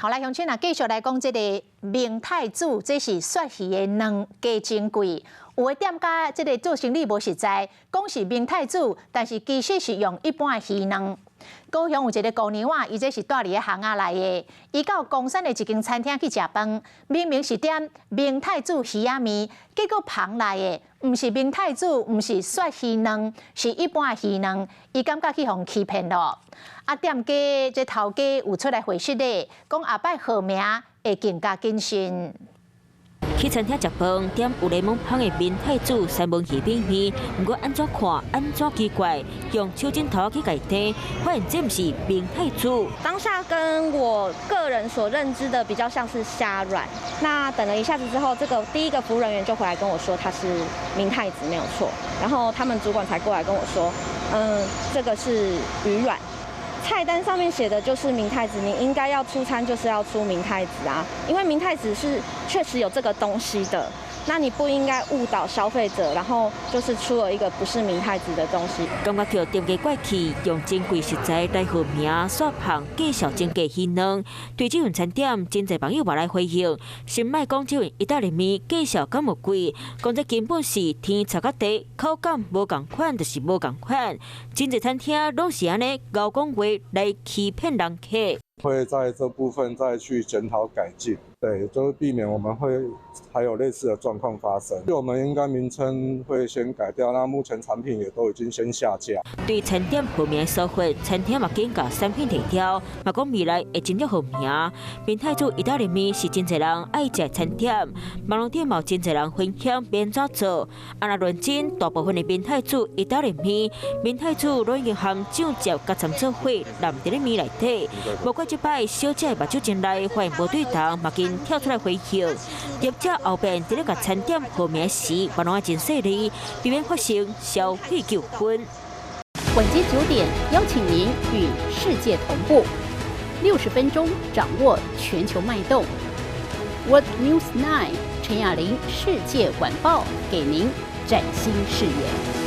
好來，鄉親啊，繼續來講這个明太子，這是鱈魚的卵加真貴。有的店家這个做生理無實在，講是明太子，但是其實是用一般的魚卵。高雄有一个姑娘啊，伊這是蹛佇咧巷仔內的，伊到岡山的一間餐廳去食飯，明明是點明太子魚仔麵，結果捧來的毋是明太子，毋是鱈魚卵，是一般的魚卵，伊感覺去予欺騙咯。啊，店家這頭家有出來回釋咧，講後擺號名會更加謹慎。去餐廳食飯，點有檸檬香的明太子三文魚餅麵，毋過按怎看按怎奇怪，用手指頭去共提，發現這毋是明太子。當下跟我個人所認知的比較像是蝦軟。那等了一下子之後，這個第一個服務人員就回來跟我說他是明太子沒有錯，然後他們主管才過來跟我說，這個是魚軟。菜單上面寫的就是明太子，你應該要出餐就是要出明太子啊，因為明太子是確實有這個東西的，那你不應該誤導消費者，然後就是出了一個不是明太子的東西。感覺著店家怪氣，用珍貴食材來號名，煞捧介紹真假魚卵。對這份餐點，真濟網友嘛來回應，先莫講這份意大利麵介紹敢有貴，講這根本是天差甲地，口感無仝款就是無仝款。真濟餐廳攏是按呢𠢕講話來欺騙人客。會在這部分再去檢討改進，對，就是避免我們會還有類似的狀況發生。我們應該名稱會先改掉，那目前產品也都已經先下架。對餐點號名收費，餐廳嘛緊共產品提掉，嘛講未來會斟酌號名。明太子意大利麵是真濟人愛食餐點，網路頂嘛有真濟人分享欲按怎做。啊，若論真，大部分的明太子意大利麵，明太子攏已經含醬汁佮摻做伙淋佇咧麵內底。無怪這擺小姐的目睭前來發現無對頭，嘛緊跳出來回應。業者後邊佇咧共餐點號名時，嘛攏愛真細膩，避免發生消費糾紛。晚間9點，邀請您與世界同步，60分鐘掌握全球脈動。World News 9 陳雅玲世界晚報，給您嶄新視野。